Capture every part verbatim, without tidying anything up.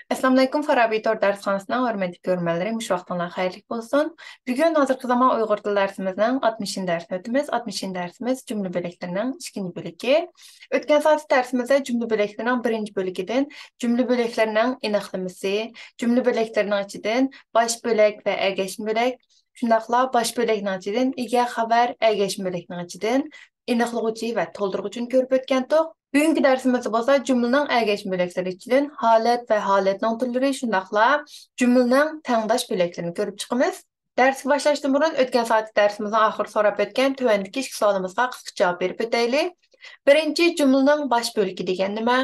ئەسسالامۇئەلەيكۇم، فارابى تور دەرسخانىسىنىڭ ھۆرمەتلىك كۆرۈرمەنلىرى، مۇشۇ ۋاقتىڭلار خەيرلىك بولسۇن. بۈگۈن ھازىرقى زامان ئۇيغۇر تىل دەرسىمىزنىڭ ئاتمىشىنچى دەرسىنى ئۆتىمىز. ئاتمىشىنچى دەرسىمىز جۈملە بۆلەكلىرىنىڭ ئىككىنچى بۆلىكى. ئۆتكەن سائەتتىكى دەرسىمىزدە جۈملە بۆلەكلىرىنىڭ بىرىنچى بۆلىكىدىن جۈملە بۆلەكلىرىنىڭ ئېنىقلىمىسى، جۈملە بۆلەكلىرىنىڭ ئىچىدىن باش بۆلەك ۋە ئەگەشمە بۆلەك، شۇنداقلا باش بۆلەكنىڭ ئىچىدىن ئىگە خەۋەر، ئەگەشمە بۆلەكنىڭ ئىچىدىن ئېنىقلىغۇچى ۋە تولدۇرغۇچىنى كۆرۈپ ئۆتكەنتۇق. بۈگۈنكى دەرسىمىزدە بولسا جۈملىنىڭ ئەگەشمە بۆلەكلىرى ئىچىدىن ھالەت ۋە ھالەتنىڭ تۈرلىرى، شۇنداقلا جۈملىنىڭ تەڭداش بۆلەكلىرىنى كۆرۈپ چىقىمىز. دەرسكە باشلاشتىن بۇرۇن ئۆتكەن سائەتتىكى دەرسىمىزنىڭ ئاخىرىدا سوراپ ئۆتكەن تۆۋەندىكى ئىككى سوئالىمىزغا قىسقىچە جاۋاب بېرىپ ئۆتەيلى. بىرىنچى، جۈملىنىڭ باش بۆلىكى دېگەن نېمە؟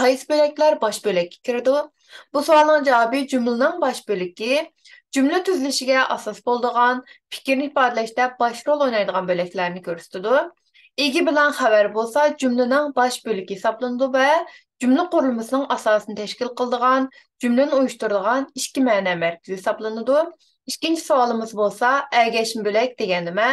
قايسى بۆلەكلەر باش بۆلەككە كىرىدۇ؟ بۇ سوئالنىڭ جاۋابى جۈملىنىڭ باش بۆلىكى جۈملە تۈزۈلۈشىگە ئاساس بولىدىغان، پىكىرنى ئىپادىلەشتە باش رول ئوينايدىغان بۆلەكلەرنى كۆرسىتىدۇ. ئىگە بىلەن خەۋەر بولسا جۈملىنىڭ باش بۆلىكى ھېسابلىنىدۇ ۋە جۈملە قۇرۇلمىسىنىڭ ئاساسىنى تەشكىل قىلىدىغان، جۈملىنى ئۇيۇشتۇرىدىغان ئىككى مەنە مەركىزى ھېسابلىنىدۇ. ئىككىنچى سوئالىمىز بولسا، ئەگەشمە بۆلەك دېگەن نېمە؟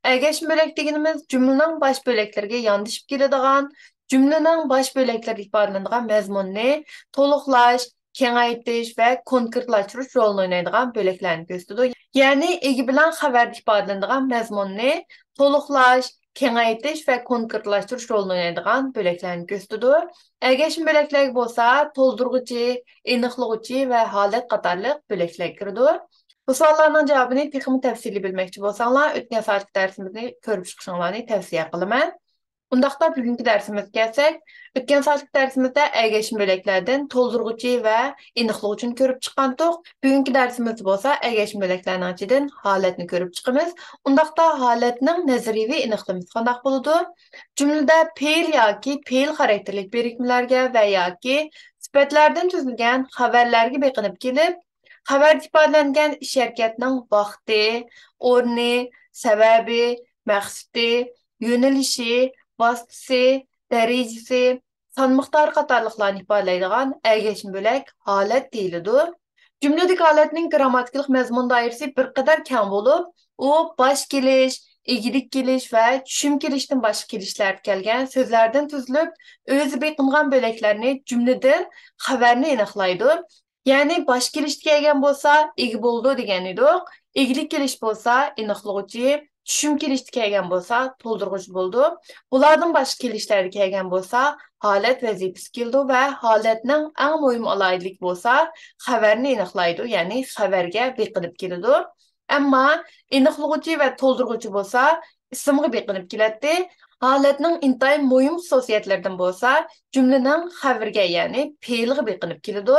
ئەگەشمە بۆلەك دېگىنىمىز جۈملىنىڭ باش بۆلەكلىرىگە ياندىشىپ كېلىدىغان، جۈملىنىڭ باش بۆلەكلىرىدە ئىپادىلىنىدىغان مەزمۇننى تولۇقلاش، كېڭەيتىش ۋە كونكرېتلاشتۇرۇش رولىنى ئوينايدىغان بۆلەكلەرنى كۆرسىتىدۇ. يەنى ئىگە بىلەن خەۋەردە ئىپادىلىنىدىغان مەزمۇننى تولۇقلاش، كېڭەيتىش ۋە كونكرېتلاشتۇرۇش رولىنى ئوينايدىغان بۆلەكلەرنى كۆرسىتىدۇ. ئەگەشمە بۆلەكلەرگە بولسا تولدۇرغۇچى، ئېنىقلىغۇچى ۋە ھالەت قاتارلىق بۆلەكلەر كىرىدۇ. بۇ سوئاللارنىڭ جاۋابىنى تېخىمۇ تەپسىلىي بىلمەكچى بولساڭلار، ئۆتكەن سائەتلىك دەرسىمىزنى كۆرۈپ چىقىشىڭلارنى تەۋسىيە قىلىمەن. ئۇنداقتا بۈگۈنكى دەرسىمىزگە كەلسەك، ئۆتكەن سائەتلىك دەرسىمىزدە ئەگەشمە بۆلەكلەردىن تولدۇرغۇچى ۋە ئېنىقلىغۇچىنى كۆرۈپ چىققانتۇق. بۈگۈنكى دەرسىمىزدە بولسا ئەگەشمە بۆلەكلەرنىڭ ئىچىدىن ھالەتنى كۆرۈپ چىقىمىز. ئۇنداقتا ھالەتنىڭ نەزەرىيىۋى ئېنىقلىمىسى قانداق بولىدۇ؟ جۈملىدە پېئىل ياكى پېئىل خاراكتېرلىك بىرىكمىلەرگە ۋە ياكى سۈپەتلەردىن تۈزۈلگەن خەۋەرلەرگە بېقىنىپ كېلىپ، خەۋەردە ئىپادىلەنگەن ئىش ھەرىكەتنىڭ ۋاقتى، ئورنى، سەۋەبى، مەقسىتى، يۆنىلىشى، ۋاسىتىسى، دەرىجىسى، سان مىقدارى قاتارلىقلارنى ئىپادىلەيدىغان ئەگەشمە بۆلەك ھالەت دېيىلىدۇ. جۈملىدىكى ھالەتنىڭ گىرامماتىكىلىق مەزمۇن دائىرىسى بىر قەدەر كەڭ بولۇپ، ئۇ باش كېلىش، ئىگىلىك كېلىش ۋە چۈشۈم كېلىشتىن باشقا كېلىشلەردە كەلگەن سۆزلەردىن تۈزۈلۈپ، ئۆزى بېقىنغان بۆلەكلەرنى، جۈملىدىن خەۋەرنى ئېنىقلايدۇ. يەنى باش كېلىشتە كەلگەن بولسا ئىگە بولىدۇ دېگەن ئىدۇق، ئىگىلىك كېلىش بولسا ئېنىقلىغۇچى، چۈشۈم كېلىشتە كەلگەن بولسا تولدۇرغۇچى بولىدۇ. بۇلاردىن باشقا كېلىشلەردە كەلگەن بولسا ھالەت ۋەزىپىسى كېلىدۇ ۋە ھالەتنىڭ ئەڭ مۇھىم ئالاھىدىلىكى بولسا خەۋەرنى ئېنىقلايدۇ، يەنى خەۋەرگە بېقىنىپ كېلىدۇ. ئەمما ئېنىقلىغۇچى ۋە تولدۇرغۇچى بولسا ئىسىمغا بېقىنىپ كېلەتتى. ھالەتنىڭ ئىنتايىن مۇھىم خۇسۇسىيەتلىرىدىن بولسا جۈملىنىڭ خەۋىرىگە، يەنى پېئىلغا بېقىنىپ كېلىدۇ.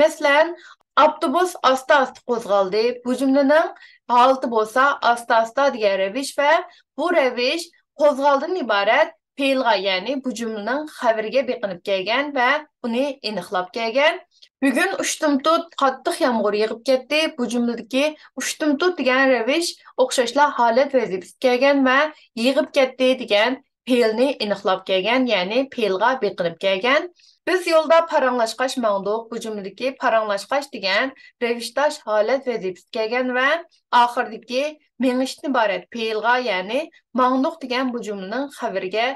مەسىلەن، ئاپتوبۇس ئاستا-ئاستا قوزغالدى. بۇ جۈملىنىڭ ھالىتى بولسا ئاستا-ئاستا دېگەن رەۋىش ۋە بۇ رەۋىش قوزغالدىدىن ئىبارەت پېئىلغا، يەنى بۇ جۈملىنىڭ خەۋىرىگە بېقىنىپ كەلگەن ۋە ئۇنى ئېنىقلاپ كەلگەن. بۈگۈن ئۇشتۇمتۇت قاتتىق يامغۇر يېغىپ كەتتى. بۇ جۈملىدىكى ئۇشتۇمتۇت دېگەن رەۋىش ئوخشاشلا ھالەت ۋەزىپىسىگە كەلگەن ۋە يېغىپ كەتتى دېگەن پېئىلنى ئېنىقلاپ كەلگەن، يەنى پېئىلغا بېقىنىپ كەلگەن. بىز يولدا پاراڭلاشقاچ ماڭدۇق. بۇ جۈملىدىكى پاراڭلاشقاچ دېگەن رەۋىشداش ھالەت ۋەزىپىسىگە كەلگەن ۋە ئاخىرىدىكى مېڭىشتىن ئىبارەت پېئىلغا، يەنى ماڭدۇق دېگەن بۇ جۈملىنىڭ خەۋىرىگە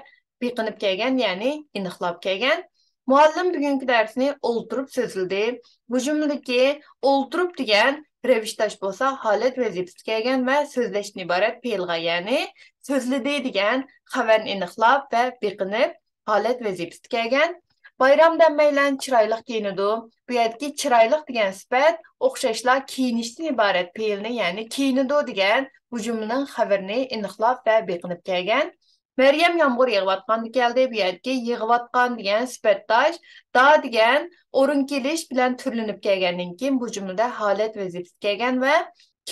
بېقىنىپ كەلگەن، يەنى ئېنىقلاپ كەلگەن. مۇئەللىم بۈگۈنكى دەرسنى ئولتۇرۇپ سۆزلىدى. بۇ جۈملىدىكى ئولتۇرۇپ دېگەن رەۋىشداش بولسا ھالەت ۋەزىپىسىگە كەلگەن ۋە سۆزلەشتىن ئىبارەت پېئىلغا، يەنى سۆزلىدى دېگەن خەۋەرنى ئېنىقلاپ ۋە بېقىنىپ ھالەت ۋەزىپىسىگە كەلگەن. بايرام ھەممەيلەن چىرايلىق كىيىنىدۇ. بۇ يەردىكى چىرايلىق دېگەن سۈپەت ئوخشاشلا كىيىنىشتىن ئىبارەت پېئىلنى، يەنى كىيىنىدۇ دېگەن بۇ جۈملىنىڭ خەۋىرىنى ئېنىقلاپ ۋە بېقىنىپ كەلگەن. مەريەم يامغۇر يېغىۋاتقاندا كەلدى. بۇ يەردىكى يېغىۋاتقان دېگەن سۈپەتداش، دا دېگەن ئورۇن كېلىش بىلەن تۈرلىنىپ كەلگەندىن كېيىن، بۇ جۈملىدە ھالەت ۋەزىپىسىگە كەلگەن ۋە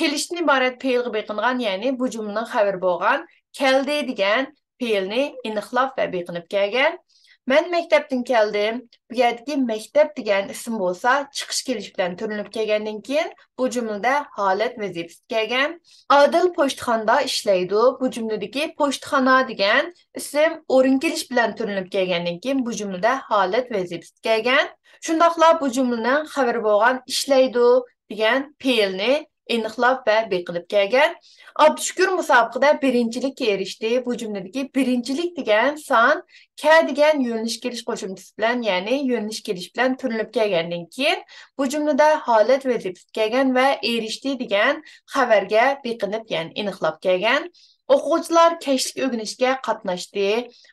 كېلىشتىن ئىبارەت پېئىلغا بېقىنغان، يەنى بۇ جۈملىنىڭ خەۋىرى بولغان كەلدى دېگەن پېئىلنى ئېنىقلاپ ۋە بېقىنىپ كەلگەن. مەن مەكتەپتىن كەلدىم. بۇ يەردىكى مەكتەپ دېگەن ئىسىم بولسا چىقىش كېلىش بىلەن تۈرلىنىپ كەلگەندىن كېيىن، بۇ جۈملىدە ھالەت ۋەزىپىسىگە كەلگەن. ئادىل پوچتىخانىدا ئىشلەيدۇ. بۇ جۈملىدىكى پوچتىخانا دېگەن ئىسىم ئورۇن كېلىش بىلەن تۈرلىنىپ كەلگەندىن كېيىن، بۇ جۈملىدە ھالەت ۋەزىپىسىگە كەلگەن. شۇنداقلا بۇ جۈملىنىڭ خەۋىرى بولغان ئىشلەيدۇ دېگەن پېئىلنى ئېنىقلاپ ۋە بېقىنىپ كەلگەن. ئابدۇشۈكۈر مۇسابىقىدە بىرىنچىلىككە ئېرىشتى. بۇ جۈملىدىكى بىرىنچىلىك دېگەن سان كە دېگەن يۆنىلىش كېلىش قوشۇمچىسى بىلەن، يەنى يۆنىلىش كېلىش بىلەن تۈرلىنىپ كەلگەندىن كېيىن، بۇ جۈملىدە ھالەت ۋەزىپىسى كەلگەن ۋە ئېرىشتى دېگەن خەۋەرگە بېقىنىپ، يەنى ئېنىقلاپ كەلگەن. ئوقۇغۇچىلار كەچلىك ئۆگىنىشكە قاتناشتى.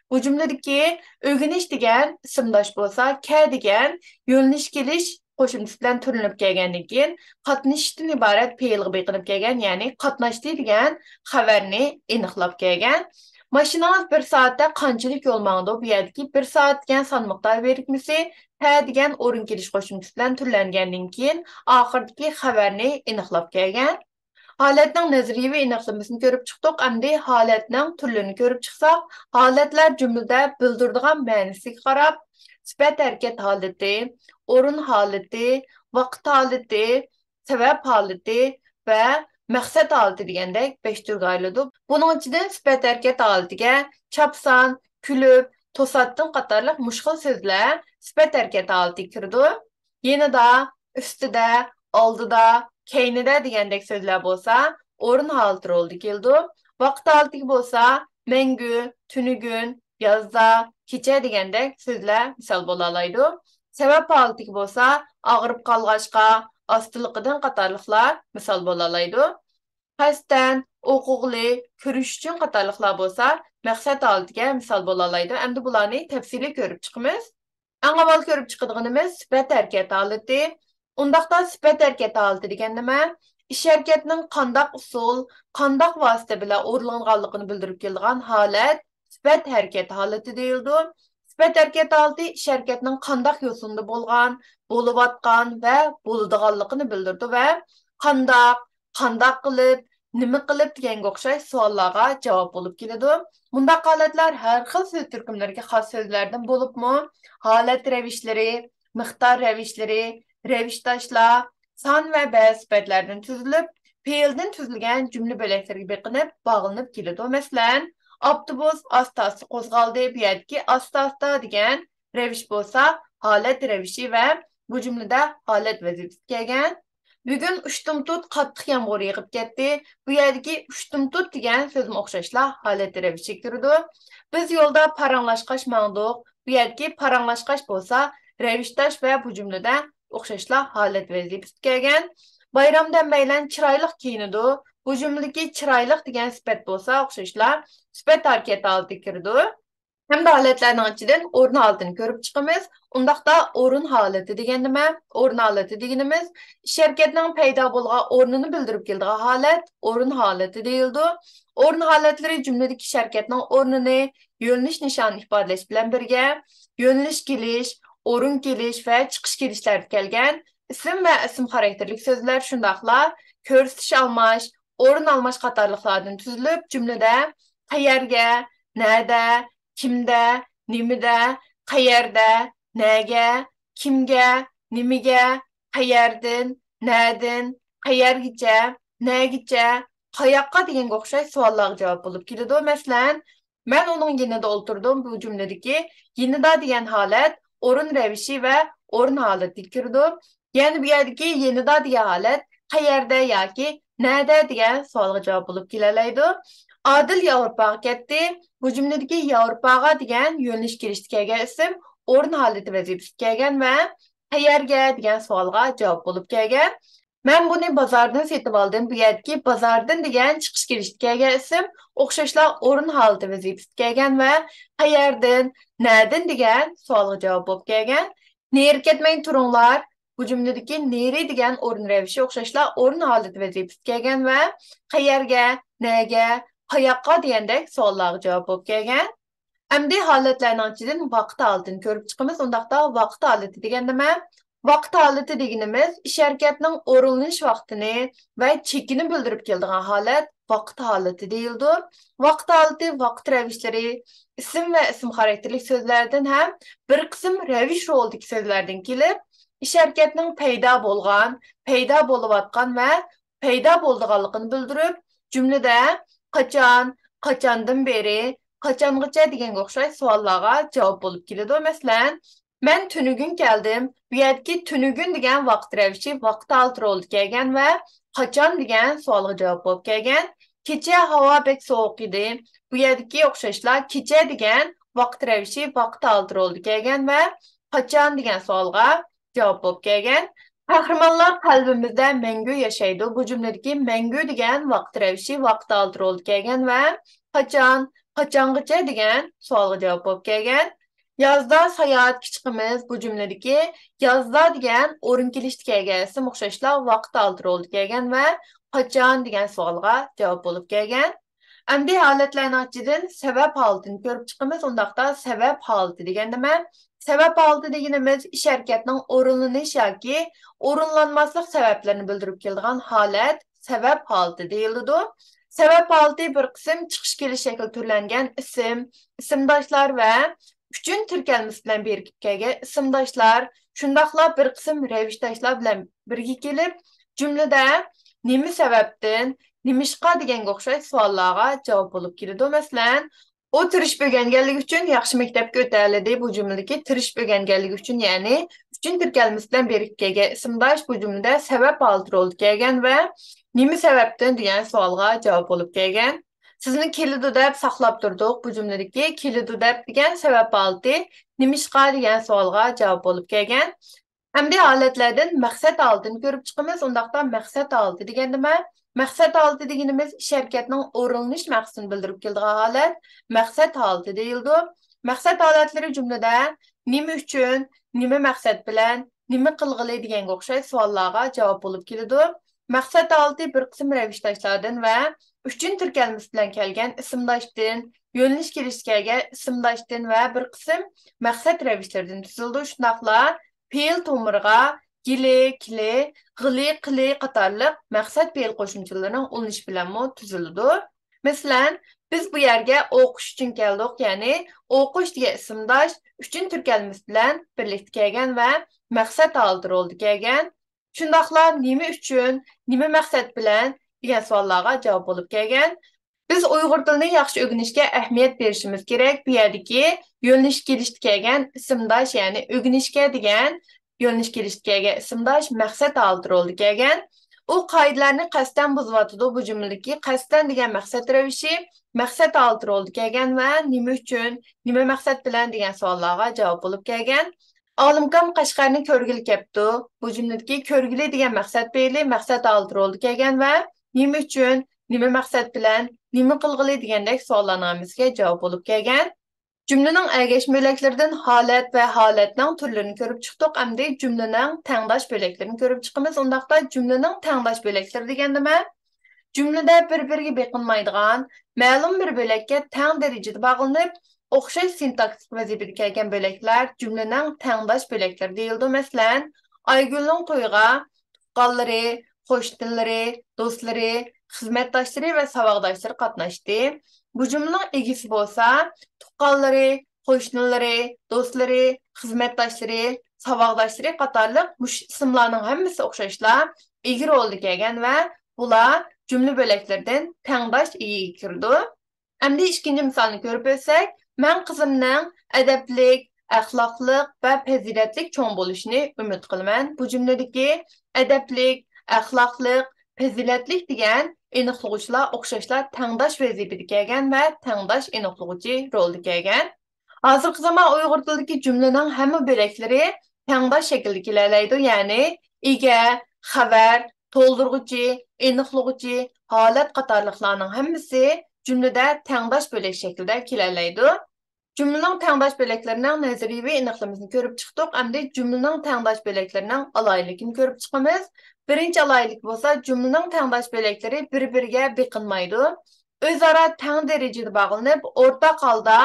بۇ جۈملىدىكى ئۆگىنىش دېگەن ئىسىمداش بولسا، كە دېگەن يۆنىلىش كېلىش قوشۇمچىسى بىلەن تۈرلىنىپ كەلگەندىن كېيىن، قاتنىشىشتىن ئىبارەت پېئىلغا بېقىنىپ كەلگەن، يەنى قاتناشتى دېگەن خەۋەرنى ئېنىقلاپ كەلگەن. ماشىنىڭىز بىر سائەتتە قانچىلىك يول ماڭىدۇ؟ بۇ يەردىكى بىر سائەت دېگەن سان مىقدار بىرىكمىسى تە دېگەن ئورۇن كېلىش قوشۇمچىسى بىلەن تۈرلەنگەندىن كېيىن، ئاخىرىدىكى خەۋەرنى ئېنىقلاپ كەلگەن. ھالەتنىڭ نەزەرىيىۋى ئېنىقلىمىسىنى كۆرۈپ چىقتۇق، ئەمدى ھالەتنىڭ تۈرلىرىنى كۆرۈپ چىقساق، ھالەتلەر جۈملىدە بىلدۈرىدىغان مەنىسىگە قاراپ، سۈپەت ھەرىكەت ھالىتى، ئورۇن ھالىتى، ۋاقىت ھالىتى، سەۋەب ھالىتى ۋە مەقسەت ھالىتى دېگەندەك بەش تۈرگە ئايرىلىدۇ. بۇنىڭ ئىچىدىن سۈپەت ھەرىكەت ھالىتىگە چاپسان، كۈلۈپ، توساتتىن قاتارلىق مۇشۇ خىل سۆزلەر سۈپەت ھەرىكەت ھالىتىگە كىرىدۇ. يېنىدا، ئۈستىدە، ئالدىدا، كەينىدە دېگەندەك سۆزلەر بولسا ئورۇن ھالىتى رولىدا كېلىدۇ. ۋاقىت ھالىتىگە بولسا مەڭگۈ، تۈنۈگۈن، يازدا، كېچە دېگەندەك سۆزلەر مىسال بولالايدۇ. سەۋەب ھالىتىگە بولسا ئاغرىپ قالغاچقا، ئاستىلىقىدىن قاتارلىقلار مىسال بولالايدۇ. قەستەن، ئوقۇغىلى، كۆرۈش ئۈچۈن قاتارلىقلار بولسا مەقسەت ھالىتىگە مىسال بولالايدۇ. ئەمدى بۇلارنى تەپسىلىي كۆرۈپ چىقىمىز. ئەڭ ئاۋۋال كۆرۈپ چىقىدىغىنىمىز سۈپەت ھەرىكەت ھالىتى. ئۇنداقتا سۈپەت ھەرىكەت ھالىتى دېگەن نېمە؟ ئىش ھەرىكەتنىڭ قانداق ئۇسۇل، قانداق ۋاسىتە بىلەن ئورۇنلانغانلىقىنى بىلدۈرۈپ كېلىدىغان ھالەت سۈپەت ھەرىكەت ھالىتى دېيىلىدۇ. سۈپەت ھەرىكەت ھالىتى ئىش ھەرىكەتنىڭ قانداق يوسۇندا بولغان، بولۇۋاتقان ۋە بولىدىغانلىقىنى بىلدۈرىدۇ ۋە قانداق، قانداق قىلىپ، نېمە قىلىپ دېگەنگە ئوخشاش سوئاللارغا جاۋاب بولۇپ كېلىدۇ. بۇنداق ھالەتلەر ھەر خىل سۆز تۈركۈملىرىگە خاس سۆزلەردىن بولۇپمۇ، ھالەت رەۋىشلىرى، مىقدار رەۋىشلىرى، رەۋىشداشلار، سان ۋە بەزى سۈپەتلەردىن تۈزۈلۈپ، پېئىلدىن تۈزۈلگەن جۈملە بۆلەكلىرىگە بېقىنىپ باغلىنىپ كېلىدۇ. مەسىلەن، ئاپتوبۇس ئاستا-ئاستا قوزغالدى. بۇ يەردىكى ئاستا-ئاستا دېگەن رەۋىش بولسا ھالەت رەۋىشى ۋە بۇ جۈملىدە ھالەت ۋەزىپىسى كەلگەن. بۈگۈن ئۇشتۇمتۇت قاتتىق يامغۇر يېغىپ كەتتى. بۇ يەردىكى ئۇشتۇمتۇت دېگەن سۆزمۇ ئوخشاشلا ھالەت رەۋىشىگە كىرىدۇ. بىز يولدا پاراڭلاشقاچ ماڭدۇق. بۇ يەردىكى پاراڭلاشقاچ بولسا رەۋىشداش ۋە بۇ جۈملىدە ئوخشاشلا ھالەت ۋەزىپىسى كەلگەن. بايرامدا ھەممەيلەن چىرايلىق كىيىنىدۇ. بۇ جۈملىدىكى چىرايلىق دېگەن سۈپەت بولسا ئوخشاشلا سۈپەت ھەرىكەت ھالىتىگە كىرىدۇ. ھەمدە ھالەتلەرنىڭ ئىچىدىن ئورۇن ھالىتىنى كۆرۈپ چىقىمىز. ئۇنداقتا ئورۇن ھالىتى دېگەن نېمە؟ ئورۇن ھالىتى دېگىنىمىز ئىش ھەرىكەتنىڭ پەيدا بولغان ئورنىنى بىلدۈرۈپ كېلىدىغان ھالەت ئورۇن ھالىتى دېيىلىدۇ. ئورۇن ھالەتلىرى جۈملىدىكى ئىش ھەرىكەتنىڭ ئورنىنى، يۆنىلىش نىشانىنى ئىپادىلەش بىلەن بىرگە، يۆنىلىش كېلىش، ئورۇن كېلىش ۋە چىقىش كېلىشلەردە كەلگەن ئىسىم ۋە ئىسىم خاراكتېرلىك سۆزلەر، شۇنداقلا كۆرسىتىش ئالماش، ئورۇن ئالماش قاتارلىقلاردىن تۈزۈلۈپ، جۈملىدە قەيەرگە، نەدە، كىمدە، نېمىدە، قەيەردە، نەگە، كىمگە، نېمىگە، قەيەردىن، نەدىن، قەيەرگىچە، نەگىچە، قاياققا دېگەنگە ئوخشاش سوئاللارغا جاۋاب بولۇپ كېلىدۇ. مەسىلەن، مەن ئۇنىڭ يېنىدا ئولتۇردۇم. بۇ جۈملىدىكى يېنىدا دېگەن ھالەت ئورۇن رەۋىشى ۋە ئورۇن ھالىتىگە كىرىدۇ. يەنى بۇ يەردىكى يېنىدا دېگەن ھالەت قەيەردە ياكى نەدە دېگەن سوئالغا جاۋاب بولۇپ كېلەلەيدۇ. ئادىل ياۋروپاغا كەتتى. بۇ جۈملىدىكى ياۋروپاغا دېگەن يۆنىلىش كېلىشتە كەلگەن ئىسىم ئورۇن ھالىتى ۋەزىپىسىگە كەلگەن ۋە قەيەرگە دېگەن سوئالغا جاۋاب بولۇپ كەلگەن. مەن بۇنى بازاردىن سېتىۋالدىم. بۇ يەردىكى بازاردىن دېگەن چىقىش كېلىشتە كەلگەن ئىسىم ئوخشاشلا ئورۇن ھالىتى ۋەزىپىسىگە كەلگەن ۋە قەيەردىن، نەدىن دېگەن سوئالغا جاۋاب بولۇپ كەلگەن. نېرى كەتمەي تۇرۇڭلار. بۇ جۈملىدىكى نېرى دېگەن ئورۇن رەۋىشى ئوخشاشلا ئورۇن ھالىتى ۋەزىپىسىگە كەلگەن ۋە قەيەرگە، نەگە، قاياققا دېگەندەك سوئاللارغا جاۋاب بولۇپ كەلگەن. ئەمدى ھالەتلەرنىڭ ئىچىدىن ۋاقىت ھالىتىنى كۆرۈپ چىقىمىز. ئۇنداقتا ۋاقىت ھالىتى دېگەن نېمە؟ ۋاقىت ھالىتى دېگىنىمىز ئىش ھەرىكەتنىڭ ئورۇنلىنىش ۋاقتىنى ۋە چېكىنى بىلدۈرۈپ كېلىدىغان ھالەت ۋاقىت ھالىتى دېيىلىدۇ. ۋاقىت ھالىتى ۋاقىت رەۋىشلىرى، ئىسىم ۋە ئىسىم خاراكتېرلىك سۆزلەردىن ھەم بىر قىسىم رەۋىش رولىدىكى سۆزلەردىن كېلىپ، ئىش ھەرىكەتنىڭ پەيدا بولغان، پەيدا بولۇۋاتقان ۋە پەيدا بولىدىغانلىقىنى بىلدۈرۈپ، جۈملىدە قاچان، قاچاندىن بېرى، قاچانغىچە دېگەنگە ئوخشاش سوئاللارغا جاۋاب بولۇپ كېلىدۇ. مەسىلەن، مەن تۈنۈگۈن كەلدىم. بۇ يەردىكى تۈنۈگۈن دېگەن ۋاقىت رەۋىشى ۋاقىت ھالىتى رولىدا كەلگەن ۋە قاچان دېگەن سوئالغا جاۋاب بولۇپ كەلگەن. كېچە ھاۋا بەك سوغۇق ئىدى. بۇ يەردىكى ئوخشاشلا كېچە دېگەن ۋاقىت رەۋىشى ۋاقىت ھالىتى رولىدا كەلگەن ۋە قاچان دېگەن سوئالغا جاۋاب بولۇپ كەلگەن. قەھرىمانلار قەلبىمىزدە مەڭگۈ ياشايدۇ. بۇ جۈملىدىكى مەڭگۈ دېگەن ۋاقىت رەۋىشى ۋاقىت ھالىتى رولىدا كەلگەن ۋە قاچان، قاچانغىچە دېگەن سوئالغا جاۋاب بولۇپ كەلگەن. يازدا ساياھەتكە چىقىمىز. بۇ جۈملىدىكى يازدا دېگەن ئورۇن كېلىشتە كەلگەن ئىسىم ئوخشاشلا ۋاقىت ھالىتى رولىدا كەلگەن ۋە قاچان دېگەن سوئالغا جاۋاب بولۇپ كەلگەن. ئەمدى ھالەتلەرنىڭ ئىچىدىن سەۋەب ھالىتىنى كۆرۈپ چىقىمىز. ئۇنداقتا سەۋەب ھالىتى دېگەن نېمە؟ سەۋەب ھالىتى دېگىنىمىز ئىش ھەرىكەتنىڭ ئورۇنلىنىش ياكى ئورۇنلانماسلىق سەۋەبلىرىنى بىلدۈرۈپ كېلىدىغان ھالەت سەۋەب ھالىتى دېيىلىدۇ. سەۋەب ھالىتى بىر قىسىم چىقىش كېلىش شەكلى تۈرلەنگەن ئىسىم، ئىسىمداشلار ۋە ئۈچۈن تىركەلمىسى بىلەن بىرىكىپ كەلگەن ئىسىمداشلار، شۇنداقلا بىر قىسىم رەۋىشداشلار بىلەن بىرگە كېلىپ، جۈملىدە نېمە سەۋەبتىن، نېمىشقا دېگەنگە ئوخشاش سوئاللارغا جاۋاب بولۇپ كېلىدۇ. مەسىلەن، ئۇ تىرىشىپ ئۆگەنگەنلىكى ئۈچۈن ياخشى مەكتەپكە ئۆتەلىدى. بۇ جۈملىدىكى تىرىشىپ ئۆگەنگەنلىكى ئۈچۈن، يەنى ئۈچۈن تىركەلمىسى بىلەن بىرىكىپ كەلگەن ئىسىمداش بۇ جۈملىدە سەۋەب ھالىتى رولىدا كەلگەن ۋە نېمە سەۋەبتىن دېگەن سوئالغا جاۋاب بولۇپ كەلگەن. سىزنى كېلىدۇ دەپ ساقلاپ تۇردۇق. بۇ جۈملىدىكى كېلىدۇ دەپ دېگەن سەۋەب ھالىتى نېمىشقا دېگەن سوئالغا جاۋاب بولۇپ كەلگەن. ئەمدى ھالەتلەردىن مەقسەت ھالىتىنى كۆرۈپ چىقىمىز. ئۇنداقتا مەقسەت ھالىتى دېگەن نېمە؟ مەقسەت ھالىتى دېگىنىمىز ئىش ھەرىكەتنىڭ ئورۇنلىنىش مەقسىتىنى بىلدۈرۈپ كېلىدىغان ھالەت مەقسەت ھالىتى دېيىلىدۇ. مەقسەت ھالەتلىرى جۈملىدە نېمە ئۈچۈن، نېمە مەقسەت بىلەن، نېمە قىلغىلى دېگەنگە ئوخشاش سوئاللارغا جاۋاب بولۇپ كېلىدۇ. مەقسەت ھالىتى بىر قىسىم رەۋىشداشلاردىن ۋە ئۈچۈن تىركەلمىسى بىلەن كەلگەن ئىسىمداشتىن، يۆنىلىش كېلىشكە كەلگەن ئىسىمداشتىن ۋە بىر قىسىم مەقسەت رەۋىشلىرىدىن تۈزۈلىدۇ. شۇنداقلا پېئىل تومۇرىغا گېلى، كېلى، غىلى، قىلى قاتارلىق مەقسەت پېئىل قوشۇمچىلىرىنىڭ ئۇلىنىشى بىلەنمۇ تۈزۈلىدۇ. مەسىلەن، بىز بۇ يەرگە ئوقۇش ئۈچۈن كەلدۇق، يەنى ئوقۇش دېگەن ئىسىمداش ئۈچۈن تىركەلمىسى بىلەن بىرلىكتە كەلگەن ۋە مەقسەت ھالىتى رولىدا كەلگەن. شۇنداقلا نېمە ئۈچۈن، نېمە مەقسەت بىلەن دېگەن سوئاللارغا جاۋاب بولۇپ كەلگەن. بىز ئۇيغۇر تىلىنى ياخشى ئۆگىنىشكە ئەھمىيەت بېرىشىمىز كېرەك. بۇ يەردىكى يۆنىلىش كېلىشتە كەلگەن ئىسىمداش، يەنى ئۆگىنىشكە دېگەن يۆنىلىش كېلىشتە كەلگەن ئىسىمداش مەقسەت ھالىتى رولىدا كەلگەن. ئۇ قائىدىلەرنى قەستەن بۇزۇۋاتىدۇ. بۇ جۈملىدىكى قەستەن دېگەن مەقسەت رەۋىشى مەقسەت ھالىتى رولىدا كەلگەن ۋە نېمە ئۈچۈن، نېمە مەقسەت بىلەن دېگەن سوئاللارغا جاۋاب بولۇپ كەلگەن. ئالىمكام قەشقەرنى كۆرگىلى كەپتۇ. بۇ جۈملىدىكى كۆرگىلى دېگەن مەقسەت پېئىلى مەقسەت ھالىتى رولىدا كەلگەن ۋە نېمە ئۈچۈن، نېمە مەقسەت بىلەن، نېمە قىلغىلى دېگەندەك سوئاللارنىڭ ھەممىسىگە جاۋاب بولۇپ كەلگەن. جۈملىنىڭ ئەگەشمە بۆلەكلىرىدىن ھالەت ۋە ھالەتنىڭ تۈرلىرىنى كۆرۈپ چىقتۇق. ئەمدى جۈملىنىڭ تەڭداش بۆلەكلىرىنى كۆرۈپ چىقىمىز. ئۇنداقتا جۈملىنىڭ تەڭداش بۆلەكلىرى دېگەن نېمە؟ جۈملىدە بىر-بىرىگە بېقىنمايدىغان، مەلۇم بىر بۆلەككە تەڭ دەرىجىدە باغلىنىپ، ئوخشاش سىنتاكسىس ۋەزىپىدە كەلگەن بۆلەكلەر جۈملىنىڭ تەڭداش بۆلەكلىرى دېيىلىدۇ. مەسىلەن، ئايگۈلنىڭ تويىغا تۇغقانلىرى، قوشنىلىرى، دوستلىرى، خىزمەتداشلىرى ۋە ساۋاقداشلىرى قاتناشتى. بۇ جۈملىنىڭ ئىگىسى بولسا تۇغقانلىرى، قوشنىلىرى، دوستلىرى، خىزمەتداشلىرى، ساۋاقداشلىرى قاتارلىق مۇشۇ ئىسىملارنىڭ ھەممىسى ئوخشاشلا ئىگە رولىدا كەلگەن ۋە بۇلار جۈملە بۆلەكلىرىدىن تەڭداش ئىگىگە كىرىدۇ. ئەمدى ئىككىنچى مىسالنى كۆرۈپ ئۆتسەك، مەن قىزىمنىڭ ئەدەپلىك، ئەخلاقلىق ۋە پەزىلەتلىك چوڭ بولۇشىنى ئۈمىد قىلىمەن. بۇ جۈملىدىكى ئەدەپلىك، ئەخلاقلىق، پەزىلەتلىك دېگەن ئېنىقلىغۇچىلار ئوخشاشلا تەڭداش ۋەزىپىدە كەلگەن ۋە تەڭداش ئېنىقلىغۇچى رولدا كەلگەن. ھازىرقى زامان ئۇيغۇر تىلىدىكى جۈملىنىڭ ھەممە بۆلەكلىرى تەڭداش شەكىلدە كېلەلەيدۇ، يەنى ئىگە، خەۋەر، تولدۇرغۇچى، ئېنىقلىغۇچى، ھالەت قاتارلىقلارنىڭ ھەممىسى جۈملىدە تەڭداش بۆلەك شەكلىدە كېلەلەيدۇ. جۈملىنىڭ تەڭداش بۆلەكلىرىنىڭ نەزەرىيىۋى ئېنىقلىمىسىنى كۆرۈپ چىقتۇق. ئەمدى جۈملىنىڭ تەڭداش بۆلەكلىرىنىڭ ئالاھىدىلىكىنى كۆرۈپ چىقىمىز. بىرىنچى ئالاھىدىلىك بولسا، جۈملىنىڭ تەڭداش بۆلەكلىرى بىر-بىرىگە بېقىنمايدۇ. ئۆزئارا تەڭ دەرىجىدە باغلىنىپ، ئورتاق ھالدا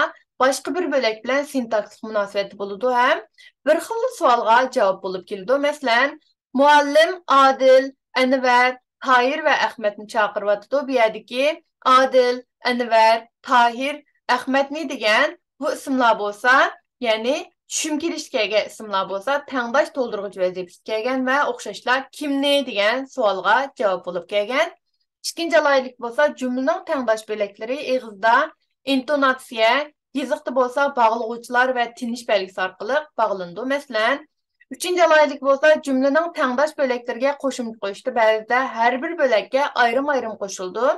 باشقا بىر بۆلەك بىلەن سىنتاكسىس مۇناسىۋەتتە بولىدۇ ھەم بىر خىللا سوئالغا جاۋاب بولۇپ كېلىدۇ. مەسىلەن، مۇئەللىم ئادىل، ئەنۋەر، تاھىر ۋە ئەخمەتنى چاقىرىۋاتىدۇ. بۇ يەردىكى ئادىل، ئەنۋەر، تاھىر، ئەخمەتنى دېگەن بۇ ئىسىملار بولسا، يەنى چۈشۈم كېلىشكە كەلگەن ئىسىملار بولسا، تەڭداش تولدۇرغۇچ ۋەزىپىسىگە كەلگەن ۋە ئوخشاشلا كىمنى دېگەن سوئالغا جاۋاب بولۇپ كەلگەن. ئىككىنچى ئالاھىدىلىك بولسا، جۈملىنىڭ تەڭداش بۆلەكلىرى ئېغىزدا ئىنتوناتسىيە، يېزىقتا بولسا باغلىغۇچىلار ۋە تىنىش بەلگىسى ئارقىلىق باغلىنىدۇ. مەسىلەن، ئۈچىنچى ئالاھىدىلىك بولسا جۈملىنىڭ تەڭداش بۆلەكلىرىگە قوشۇمچە قوشۇشتا بەزىدە ھەر بىر بۆلەككە ئايرىم-ئايرىم قوشۇلىدۇ،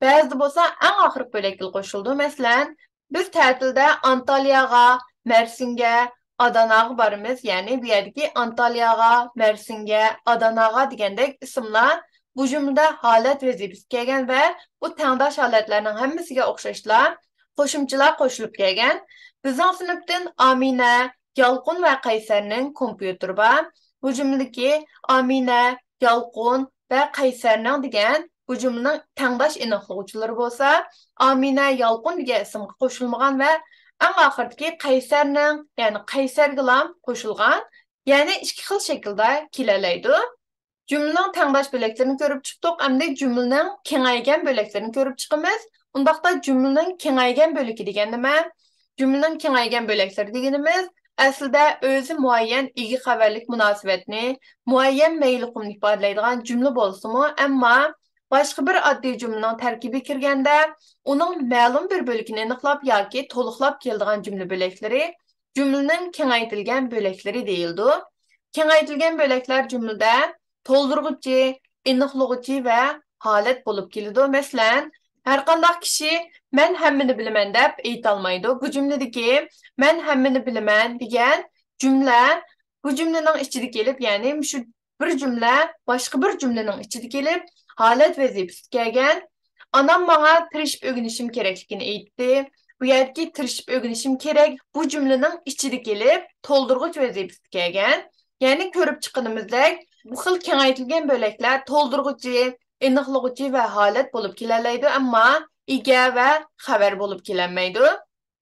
بەزىدە بولسا ئەڭ ئاخىرقى بۆلەككىلا قوشۇلىدۇ. مەسىلەن، بىز تەتىلدە ئانتالياغا، مەرسىنگە، ئاداناغا بارىمىز. يەنى بۇ يەردىكى ئانتالياغا، مەرسىنگە، ئاداناغا دېگەندەك ئىسىملار بۇ جۈملىدە ھالەت ۋەزىپىسىگە كەلگەن ۋە بۇ تەڭداش ھالەتلەرنىڭ ھەممىسىگە ئوخشاشلا قوشۇمچىلار قوشۇلۇپ كەلگەن. بىزنىڭ سىنىپتىن ئامىنە، يالقۇن ۋە قەيسەرنىڭ كومپيۇتېرى بار. بۇ جۈملىدىكى ئامىنە، يالقۇن ۋە قەيسەرنىڭ دېگەن بۇ جۈملىنىڭ تەڭداش ئېنىقلىغۇچىلىرى بولسا، ئامىنە، يالقۇن دېگەن ئىسىمغا قوشۇلمىغان ۋە ئەڭ ئاخىرىدىكى قەيسەرنىڭ، يەنى قەيسەرگىلام قوشۇلغان. يەنى ئىككى خىل شەكىلدە كېلەلەيدۇ. جۈملىنىڭ تەڭداش بۆلەكلىرىنى كۆرۈپ چىقتۇق، ئەمدى جۈملىنىڭ كېڭەيگەن بۆلەكلىرىنى كۆرۈپ چىقىمىز. ئۇنداقتا جۈملىنىڭ كېڭەيگەن بۆلىكى دېگەن نېمە؟ جۈملىنىڭ كېڭەيگەن بۆلەكلىرى دېگىنىمىز ئەسلىدە ئۆزى مۇئەييەن ئىگە خەۋەرلىك مۇناسىۋەتنى، مۇئەييەن مەيىل ئۇقۇمنى ئىپادىلەيدىغان جۈملە بولسىمۇ، ئەمما باشقا بىر ئاددىي جۈملىنىڭ تەركىبىگە كىرگەندە، ئۇنىڭ مەلۇم بىر بۆلىكىنى ئېنىقلاپ ياكى تولۇقلاپ كېلىدىغان جۈملە بۆلەكلىرى جۈملىنىڭ كېڭەيتىلگەن بۆلەكلىرى دېيىلىدۇ. كېڭەيتىلگەن بۆلەكلەر جۈملىدە تولدۇرغۇچى، ئېنىقلىغۇچى ۋە ھالەت بولۇپ كېلىدۇ. مەسىلەن، ھەرقانداق كىشى «مەن ھەممىنى بىلىمەن» دەپ ئېيتالمايدۇ. بۇ جۈملىدىكى «مەن ھەممىنى بىلىمەن» دېگەن جۈملە بۇ جۈملىنىڭ ئىچىدە كېلىپ، يەنى مۇشۇ بىر جۈملە باشقا بىر جۈملىنىڭ ئىچىدە كېلىپ، ھالەت ۋەزىپىسىدە كەلگەن. «ئانام ماڭا تىرىشىپ ئۆگىنىشىم كېرەكلىكىنى ئېيتتى». بۇ يەردىكى «تىرىشىپ ئۆگىنىشىم كېرەك» بۇ جۈملىنىڭ ئىچىدە كېلىپ، تولدۇرغۇچ ۋەزىپىسىدە كەلگەن. يەنى كۆرۈپ چىققىنىمىزدەك، بۇ خىل كېڭەيتىلگەن بۆلەكلەر تولدۇرغۇچى، ئېنىقلىغۇچى ۋە ھالەت بولۇپ كېلەلەيدۇ، ئەمما ئىگە ۋە خەۋەر بولۇپ كېلەلمەيدۇ.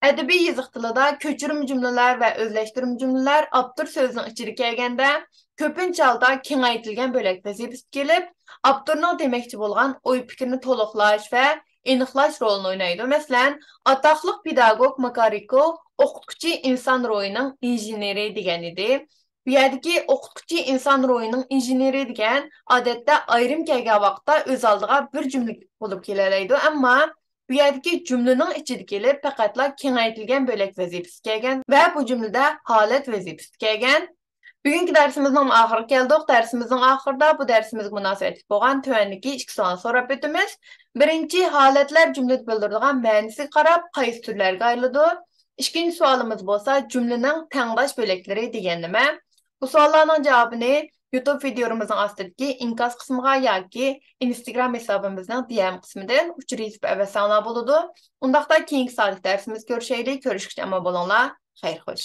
ئەدەبىي يېزىق تىلىدا كۆچۈرمە جۈملىلەر ۋە ئۆزلەشتۈرمە جۈملىلەر ئاپتور سۆزىنىڭ ئىچىدە كەلگەندە، كۆپىنچە ھالدا كېڭەيتىلگەن بۆلەك ۋەزىپىسىدە كېلىپ، ئاپتورنىڭ دېمەكچى بولغان ئوي پىكرىنى تولۇقلاش ۋە ئېنىقلاش رولىنى ئوينايدۇ. مەسىلەن، ئاتاقلىق پېداگوگ ماكارىكو «ئوقۇتقۇچى ئىنسان روھىنىڭ ئىنژېنېرى» دېگەن ئىدى. بۇ يەردىكى «ئوقۇتقۇچى ئىنسان روھىنىڭ ئىنژېنېرى» دېگەن ئادەتتە ئايرىم كەلگەن ۋاقىتتا ئۆز ئالدىغا بىر جۈملە بولۇپ كېلەلەيدۇ، ئەمما بۇ يەردىكى جۈملىنىڭ ئىچىدە كېلىپ، پەقەتلا كېڭەيتىلگەن بۆلەك ۋەزىپىسىدە كەلگەن ۋە بۇ جۈملىدە ھالەت ۋەزىپىسىدە كەلگەن. بۈگۈنكى دەرسىمىزنىڭ ئاخىرىغا كەلدۇق. دەرسىمىزنىڭ ئاخىرىدا بۇ دەرسىمىزگە مۇناسىۋەتلىك بولغان تۆۋەندىكى ئىككى سوئالنى سوراپ ئۆتىمىز. بىرىنچى، ھالەتلەر جۈملىدە بىلدۈرىدىغان مەنىسىگە قاراپ قايسى تۈرلەرگە ئايرىلىدۇ؟ ئىككىنچى سوئالىمىز بولسا، جۈملىنىڭ تەڭداش بۆلەكلىرى دېگەن نېمە؟ بۇ سوئاللارنىڭ جاۋابىنى يۇتۇب ۋىدىيولىرىمىزنىڭ ئاستىدىكى ئىنكاس قىسمىغا ياكى ئىنستاگرام ھېسابىمىزنىڭ دى ئېم قىسمىدىن ئۇچۇر يېزىپ ئەۋەتسەڭلار بولىدۇ. ئۇنداقتا كېيىنكى سائەتلىك دەرسىمىزدە كۆرۈشەيلى. كۆرۈشكىچە ئامان بولۇڭلار. خەير خوش.